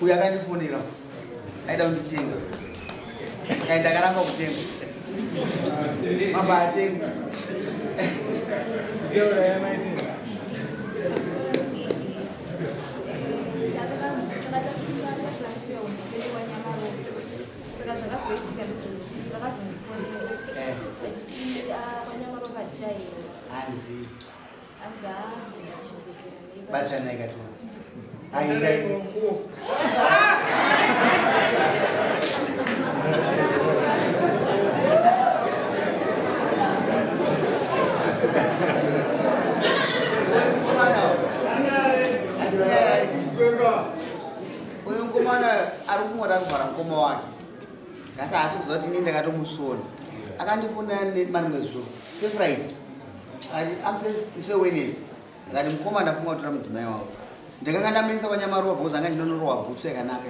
Uyo akandifonera aida kunditenga. Kai ndakaramba kutenga. Mamba atenga. Saka zvakazoitika ndezvekuti vakazondifonera vachiti kwanyamaropa tichaenda. Hanzi. Hanzi haa tichidzokera. Batanai katiwa. Aitai. Uyu mukomana ari kungoda kuvhara mukoma wake kasi haasi kuziva kuti inini ndakatomusona akandifonera marimwe zuro sefriday amuse wednesday akati mukoma ndafunga kutora mudzimai wangu ndakanga ndamenesa kwanyamarowa because anga chinonorowa bhutsu yakanaka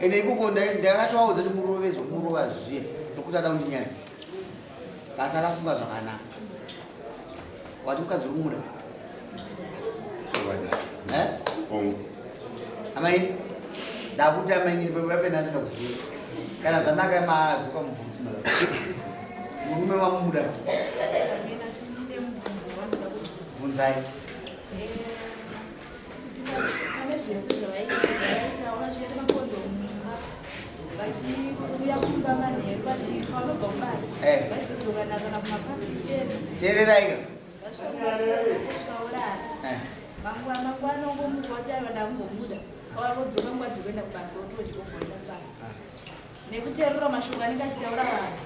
ende ikoko ndakatovaudza kuti murove zvokumurova zviye nokuti ada kundinyadzisa asi akafunga zvakanaka wati mukadzi uri kumuda eh? Amai ndakuti amainini vape asina kuziva kana zvanaka madzoka mubhutsu murume wamuda bvunzai pane zvese zvavaita vachienda makondomu mumba vachiuya kumba manheru vanobva kubasa eh. vachizodzoka kana kumapasti ten teereraika vasvika orara eh. mangwana mangwana ongomuka wati aiwa ndakumbobuda vodzoka nguva dzekuenda kubasa otodya ogoenda kubasa nekuterera mashoko anenge achitaura vanhu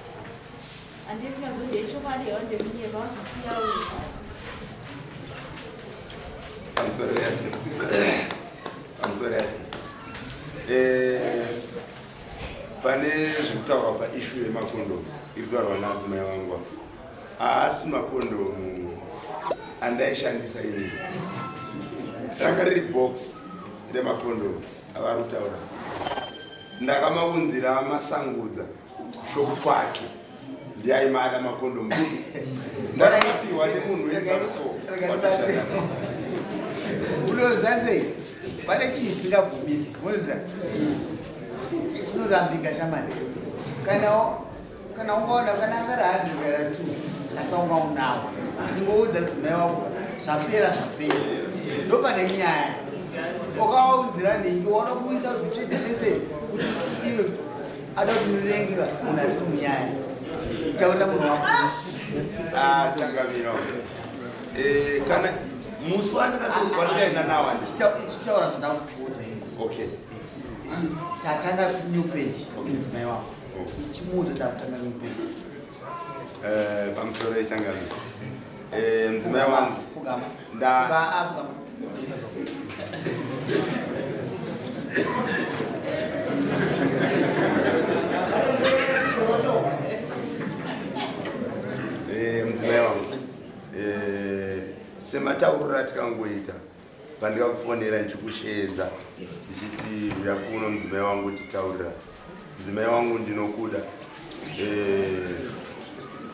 handisi mazonde echokwadi yawa ndekunyepa wazvisiya uyu pamusoro yati pamusoro yati eh, pane zvekutaurwa paishu yemakondomu iri kutaurwa naadzimai vangu haasi makondomu andaishandisa inini ranga riri box remakondomu avari kutaura ndakamaunzira masangudza kushopu kwake ndiaimada makondomu ndakapiwa nemunhu wezapso watoshanda unoziva sei pane chinhu chisingabvumiki moziva chinorambika shamani kana kana ungaona kana angari hundred kana two asi ungaunawo ingoudza mudzimai wako zvapera zvapera ndopane nyaya ukaudzira nhingi waona kuisa zvitsvete zvese kuti iwe ada kuti murengiwa munhu asi munyaya taurira munhu wako ah, changamira eh, kana musi wandikaenda nawo handichitaura zvandakuudza ini okay tatanga new page mudzimai wako chimuudza takutanga new page eh, pamusoro yechangamira eh, mudzimai wangu nda eh, mudzimai wangu eh, sematauriro atikangoita pandikakufonera ndichikusheedza ndichiti uya kuno mudzimai wangu titaurira mudzimai wangu ndinokuda eh,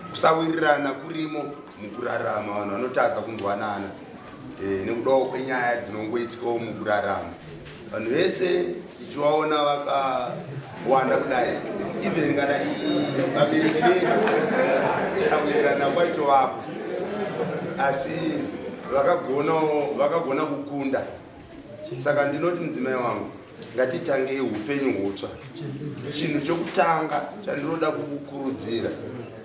kusawirirana kurimo mukurarama vanhu vanotadza kunzwanana eh, nekudawo kwenyaya dzinongoitikawo mukurarama vanhu vese tichivaona vakawanda kudai even kana vabereki vedu kusawirirana kwaitovapo asi vakagonawo vakagona kukunda saka ndinoti mudzimai wangu ngatitangei upenyu hutsva chinhu chokutanga chandinoda kukukurudzira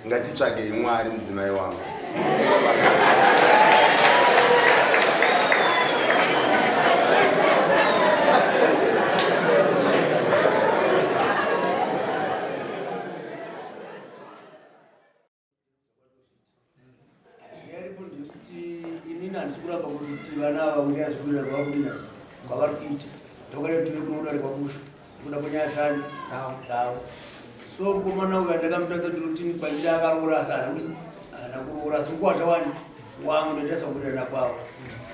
ngatitsvagei mwari mudzimai wangu Yaripo ndekuti inini handisi kuramba kuti vana ava kuti azikuirira kwavakudina kwavari kuita ndokada kuti kuno kudare kwabushu nekuda kwenyaya dzani dzavo so mukomana uyu andakamutadza ndiri kuti kwandiri akaroora asi haana kudi haana kuroora asi mukuwasha wani wangu ndaita sakuwirirana kwavo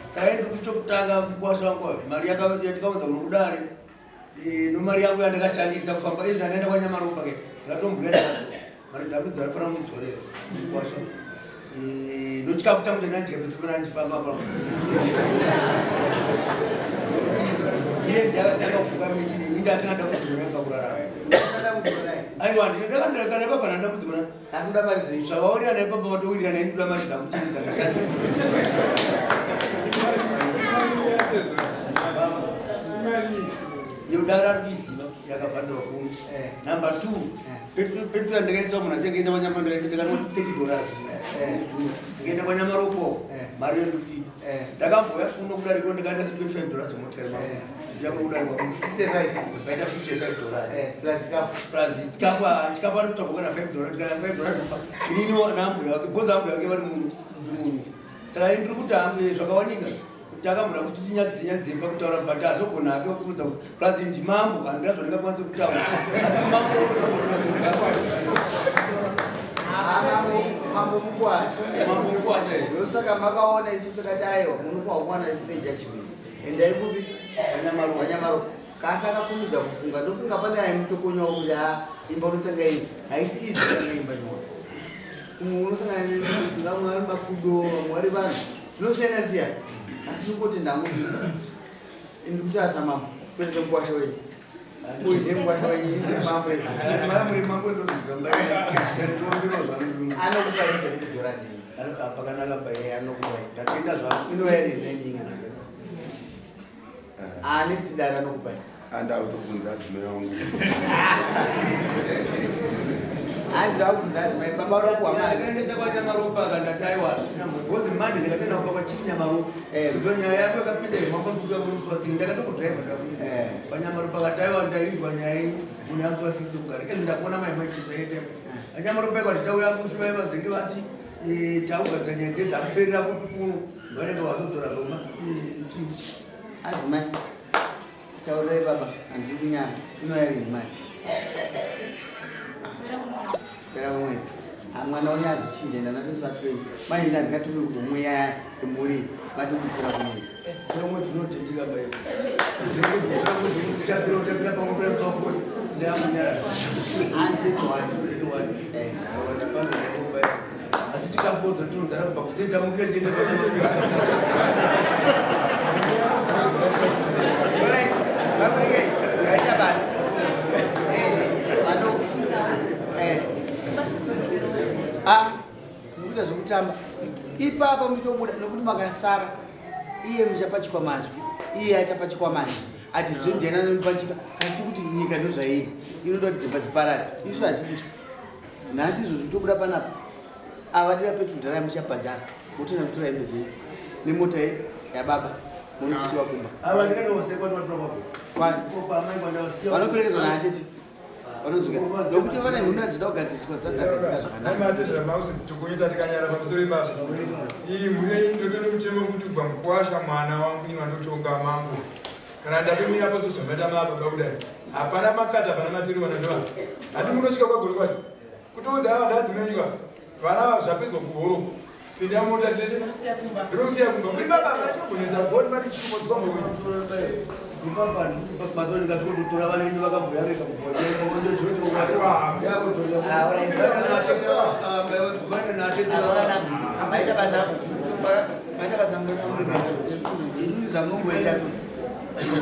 saka ndiri kuti chokutanga mukuwasha wangu mari yatikaunza kuno kudare Eh, nomari yangu yandakashandisa kufamba izvi ndandaenda kwanyamaropa ke ndakatombwera mari dzangu dzaifanira kundidzorera kwasha Nochikafu changu chandandidya petsipona ndifamba pa iye ndakavuka mechini ini ndasina dambudziko naye pakurarama. Aiwa, ndakandakana papa nandambudziko naye. Zvavaurira naye papa watowirira naye, ndikuda mari dzangu chine dzakashandisa. Baba, yodara ari kuiziva yakabhadharwa kuno. Number two, petrol ndakaiswa munhu asiyakaenda kwanyama, ndakanwa $30. Ndikaenda kwanyamaropo, mari yondikuida. Ndakambouya kuno kudariko, ndikaenda se $25 motikari mangu. Zviya kuno kudariko paita $55 plus chikafu. Chikafu ari kutsvagwa kana $5, kana $5 kupa inini naambuya vake, bhozi ambuya vake vari muno muno. Saka ini ndiri kuti hangu zvakawanika kuti akamboda kuti tinyadzinyadzimba pakutaura, but azogona hake kuudza kuti plus ndimambo, handina zvandingakwanise kutaura, asi mambo. Mambo mukwasha. Mambo mukwasha. Ndosaka makaona isu takati aiwa, munofanira kuwana pejudgment, endai kupi? Wanyamaro. Kasi akakumidza kufunga, ndofunga pane aimutokonyawo kuti ha, imba unotanga iyi haisi izi kutanga imba nyora. Umwe unosangana nekuti vamwe vari makudo, vamwe vari vanhu zvinosiyana siyana, asi ndingoti ndangu ndikuti asa mambo kwete semukwasha wenyu. Uyu ndiye mukwasha wenyu, inde mambo. Muri mambo, ndokuziva saritombero zvangu. Anokupa $70. Pakanaka bai. Anokupa. Ndatenda zvangu. Inouya iri nenyinga next dara anokupa. Andakutobvunza adzimai wangu. Hanzi ndakubvunza adzimai, baba uri kuwa mari. Ndakaendesa kwanyamaropa, akandati aiwa, zvisina mbozi manje. Ndikatenda kupa kwachiri Nyamaropa. Chibva nyaya yako yakapinda yemambo ndikuya kunomusi wa ndakatokudhiraivha ndakakuenda kwanyamaropa, akati aiwa, ndainzwa nyaya yenyu, munhu yamusi wa6 kugara ezvo. Ndakuona mai maichidza yetemo anyamaropa ikwa tichauya kushuva vazenge vati takugadzira nyaya dzedu dzakuperera kupi kuno, vanenge vazodzora zvoma. Adzimai, taurirai baba, handiri kunyara. Inouya rini mari? Pera mwedzi. Mwana wenyu azvichinja, ndanatomusatweni manje ndandingatumi homwe yemhuri vati kupera kumwedzi. Pera mwedzi unotentika bai, uchapira uchapira pamwe pera pa40 ndakunyara. Hanzi 31. Asi chikafodzo tinodzara kubva kusenta mukire chiende. Alright, vamurike, ngaita basa. Ah, mukuita zvekutamba ipapa muchitobuda, nekuti makasara iye muchapachikwa mazwi, iye achapachikwa mazwi ati zondiyana nemupachika. Asi tikuti nyika ndozvairi, inoda kuti dzimba dziparare. Isu hatidiswa nhasi izvozvi kutobuda panapa. Ava dira petrol dhara muchabhadhara, motoenda kutora hembe dzenyu nemota yababa, munosiwa kumba. Ava ndikanosekwa ndivatora. Kwani? Kwamai kwandawasiya. Vanoperekedzwa naatete, vanodzoka nokuti vane nhuna dzinoda kugadziriswa dzadzagadzika zvakanaka. Matezvamausi tokunyita tikanyara pamusoro ipapo. Iyi mhuri yenyu ndotone mutemo wekuti kubva mukuwasha mwana wangu ini wandotonga mambo. Kana ndatomira paso zvamaita mababa kudai, hapana makata, hapana matiri vanondova hati munosvika kwagori kwacho kutoudza ava ndadzimanywa vana ava zvapedzwa kuhoro, pinda mota tese ndinokusiya kumba muri baba vachinogonesa bodi mati chikumodzwa mbowenyu. Ipapa ndikatotora vaneni vakamboya vega. Ah, alright. Maita basa, maita basa. Inini zvamunongoita,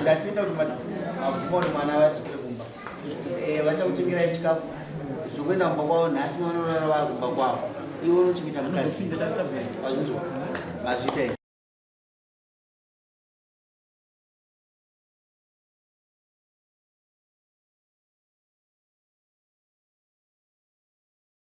ndatenda kuti mabvuma kuti mwana vadzokere kumba. Vachakutengerai chikafu zvokuenda kumba kwavo. Nhasi vanorara vava kumba kwavo, iwe unochengeta mukadzi. Wazvinzwa? Mazviita.